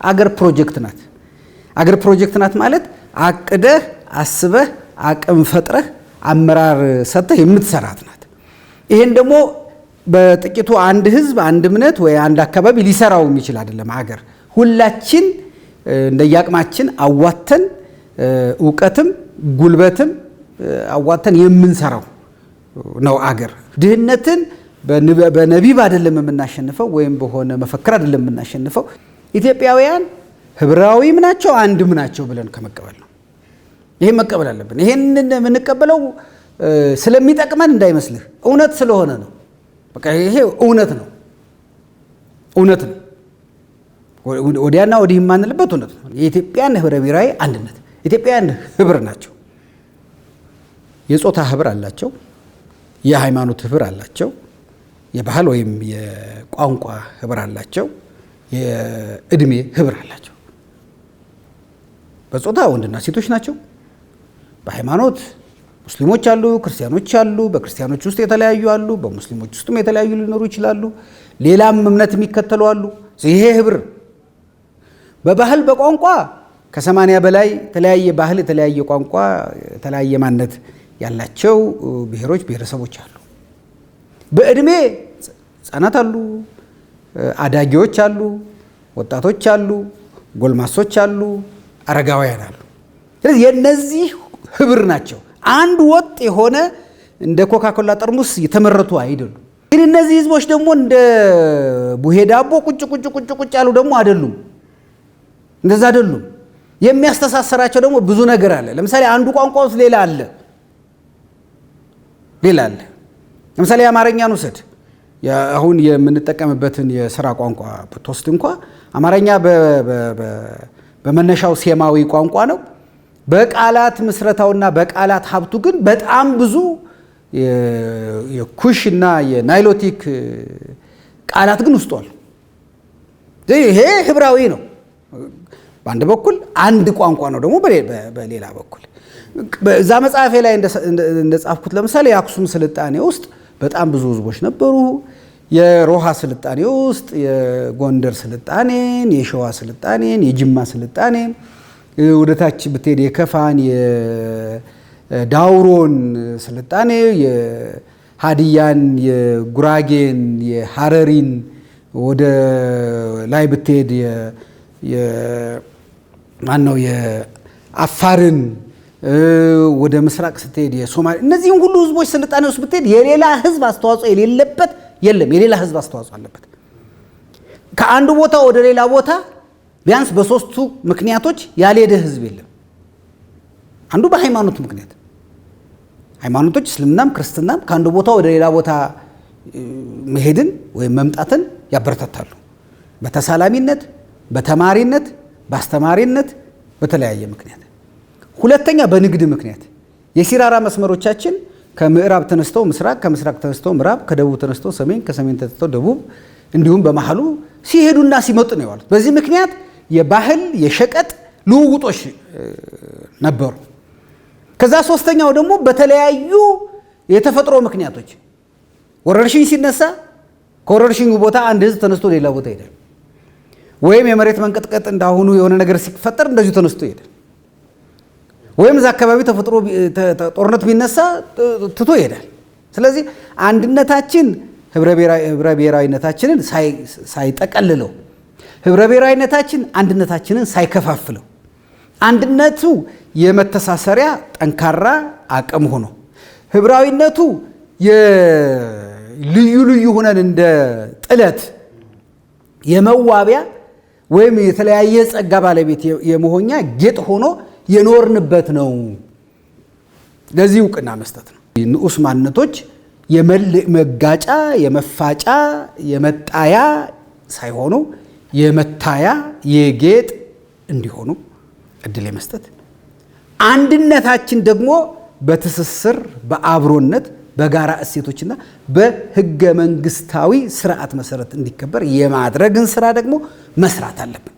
አገር ፕሮጀክት ናት። አገር ፕሮጀክት ናት ማለት አቅደህ፣ አስበህ፣ አቅም ፈጥረህ፣ አመራር ሰጥተህ የምትሰራት ናት። ይሄን ደግሞ በጥቂቱ አንድ ህዝብ፣ አንድ እምነት ወይ አንድ አካባቢ ሊሰራው የሚችል አይደለም። አገር ሁላችን እንደየአቅማችን አዋተን፣ እውቀትም ጉልበትም አዋተን የምንሰራው ነው። አገር ድህነትን በነቢብ አይደለም የምናሸንፈው፣ ወይም በሆነ መፈክር አይደለም የምናሸንፈው። ኢትዮጵያውያን ህብራዊም ናቸው፣ አንድም ናቸው ብለን ከመቀበል ነው። ይሄን መቀበል አለብን። ይሄንን የምንቀበለው ስለሚጠቅመን እንዳይመስልህ፣ እውነት ስለሆነ ነው። በቃ ይሄ እውነት ነው፣ እውነት ነው። ወዲያና ወዲህ የማንልበት እውነት ነው። የኢትዮጵያን ህብረ ብሔራዊ አንድነት፣ ኢትዮጵያውያን ህብር ናቸው። የጾታ ህብር አላቸው። የሃይማኖት ህብር አላቸው። የባህል ወይም የቋንቋ ህብር አላቸው። የእድሜ ህብር አላቸው። በጾታ ወንድና ሴቶች ናቸው። በሃይማኖት ሙስሊሞች አሉ፣ ክርስቲያኖች አሉ። በክርስቲያኖች ውስጥ የተለያዩ አሉ፣ በሙስሊሞች ውስጥም የተለያዩ ሊኖሩ ይችላሉ። ሌላም እምነት የሚከተሉ አሉ። ይሄ ህብር። በባህል፣ በቋንቋ ከ80 በላይ የተለያየ ባህል፣ የተለያየ ቋንቋ፣ የተለያየ ማንነት ያላቸው ብሔሮች፣ ብሔረሰቦች አሉ። በእድሜ ህጻናት አሉ፣ አዳጊዎች አሉ፣ ወጣቶች አሉ፣ ጎልማሶች አሉ፣ አረጋውያን አሉ። ስለዚህ የነዚህ ህብር ናቸው። አንድ ወጥ የሆነ እንደ ኮካኮላ ጠርሙስ የተመረቱ አይደሉም። ግን እነዚህ ህዝቦች ደግሞ እንደ ቡሄ ዳቦ ቁጭ ቁጭ ቁጭ ቁጭ ያሉ ደግሞ አይደሉም። እንደዛ አይደሉም። የሚያስተሳሰራቸው ደግሞ ብዙ ነገር አለ። ለምሳሌ አንዱ ቋንቋ ውስጥ ሌላ አለ፣ ሌላ አለ። ለምሳሌ የአማርኛን ውሰድ። አሁን የምንጠቀምበትን የስራ ቋንቋ ብትወስድ እንኳ አማርኛ በመነሻው ሴማዊ ቋንቋ ነው። በቃላት ምስረታውና በቃላት ሀብቱ ግን በጣም ብዙ የኩሽ እና የናይሎቲክ ቃላት ግን ውስጡ አሉ። ይሄ ህብራዊ ነው። በአንድ በኩል አንድ ቋንቋ ነው፣ ደግሞ በሌላ በኩል በዛ መጽሐፌ ላይ እንደጻፍኩት ለምሳሌ የአክሱም ስልጣኔ ውስጥ በጣም ብዙ ህዝቦች ነበሩ። የሮሃ ስልጣኔ ውስጥ የጎንደር ስልጣኔን፣ የሸዋ ስልጣኔን፣ የጅማ ስልጣኔን፣ ወደ ታች ብትሄድ የከፋን፣ የዳውሮን ስልጣኔ፣ የሀዲያን፣ የጉራጌን፣ የሀረሪን፣ ወደ ላይ ብትሄድ ማነው የአፋርን፣ ወደ ምስራቅ ስትሄድ የሶማሌ፣ እነዚህም ሁሉ ህዝቦች ስልጣኔ ውስጥ ብትሄድ የሌላ ህዝብ አስተዋጽኦ የሌለበት የለም። የሌላ ህዝብ አስተዋጽኦ አለበት። ከአንዱ ቦታ ወደ ሌላ ቦታ ቢያንስ በሶስቱ ምክንያቶች ያልሄደ ህዝብ የለም። አንዱ በሃይማኖት ምክንያት፣ ሃይማኖቶች እስልምናም ክርስትናም ከአንዱ ቦታ ወደ ሌላ ቦታ መሄድን ወይም መምጣትን ያበረታታሉ። በተሳላሚነት፣ በተማሪነት፣ በአስተማሪነት፣ በተለያየ ምክንያት። ሁለተኛ በንግድ ምክንያት፣ የሲራራ መስመሮቻችን ከምዕራብ ተነስተው ምስራቅ፣ ከምስራቅ ተነስተው ምዕራብ፣ ከደቡብ ተነስተው ሰሜን፣ ከሰሜን ተነስተው ደቡብ፣ እንዲሁም በመሀሉ ሲሄዱና ሲመጡ ነው የዋሉት። በዚህ ምክንያት የባህል፣ የሸቀጥ ልውውጦች ነበሩ። ከዛ ሶስተኛው ደግሞ በተለያዩ የተፈጥሮ ምክንያቶች፣ ወረርሽኝ ሲነሳ ከወረርሽኙ ቦታ አንድ ህዝብ ተነስቶ ሌላ ቦታ ይሄዳል። ወይም የመሬት መንቀጥቀጥ እንዳሁኑ የሆነ ነገር ሲፈጠር እንደዚሁ ተነስቶ ይሄዳል። ወይም እዛ አካባቢ ተፈጥሮ ጦርነት ቢነሳ ትቶ ይሄዳል። ስለዚህ አንድነታችን ህብረ ብሔራዊነታችንን ሳይጠቀልለው፣ ህብረ ብሔራዊነታችን አንድነታችንን ሳይከፋፍለው፣ አንድነቱ የመተሳሰሪያ ጠንካራ አቅም ሆኖ ህብራዊነቱ ልዩ ልዩ ሆነን እንደ ጥለት የመዋቢያ ወይም የተለያየ ጸጋ ባለቤት የመሆኛ ጌጥ ሆኖ የኖርንበት ነው። ለዚህ እውቅና መስጠት ነው። ንዑስ ማንነቶች የመጋጫ፣ የመፋጫ፣ የመጣያ ሳይሆኑ የመታያ፣ የጌጥ እንዲሆኑ እድል የመስጠት፣ አንድነታችን ደግሞ በትስስር፣ በአብሮነት፣ በጋራ እሴቶችና በህገ መንግስታዊ ስርዓት መሰረት እንዲከበር የማድረግን ስራ ደግሞ መስራት አለብን።